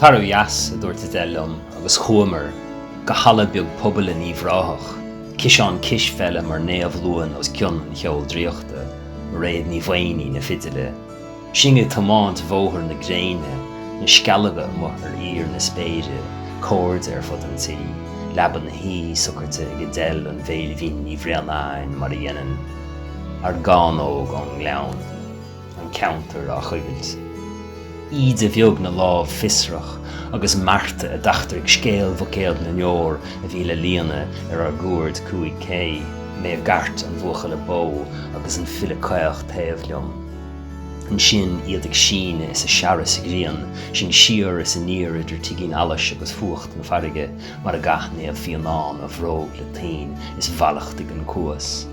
Tar ó dheas, a dúirt Adele liom agus chuamar go halla beag pobail in Uíbh Ráthach, ciseán cispheile mar Naomh Luan os cionn an cheoil draíochta, Mairéad Ní Mhaonaigh na fidile. Sinn ag tiomáint bhóthar na gréine, na scealga amuigh ar íor na spéire, cairde ar fud an tí, leaba na haoi socairte ag Adele an Bhéil Bhinn Ní Bhraonáin mar a dhéanann ár gcánóg ón ngleann, an ceantar á choigilt. Íde bheag na lámh fiosrach agus Marta a d'eachtraigh scéal bhuicéad na ndeor a bhí le líonadh ar ár gcuaird 5K, mé i gcairt an bhuachalla bó agus an file caoch taobh liom. Ansin iad ag síneadh is ag searradh sa ghrian, sinn siar is aniar idir tigín allais agus fuacht na farraige mar a gcaith Naomh Fíonán a bhróg le toinn is mhallachtaigh an cuas.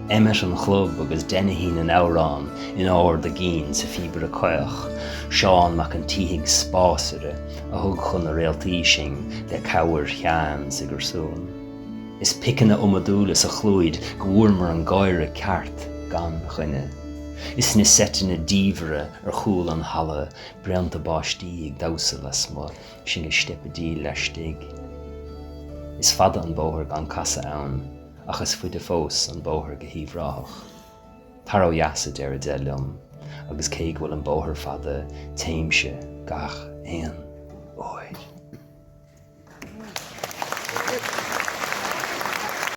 Emmet an chlub agus Dennehy na n-amhrán in ard a gcinn sa phíobaire caoch, Seán Mac an tSíthigh spásaire a thug chun na réaltaí sinn le cabhair Sheáin Sigiursúin. Is piceanna iomadúla sa chlúid go bhfuaireamar an gáire ceart gan choinne. Is na seiteanna diamhaire ar chúl an halla, braonta báistí ag damhsa lasmuigh, sinn ag steipeadaíl laistigh. Is fada an bóthar gan casadh ann, ach is faide fós an bóthar go hUíbh Ráthach. Tar ó dheas, a deir Adele liom, agus cé go bhfuil an bóthar fada, téimse gach aon uair.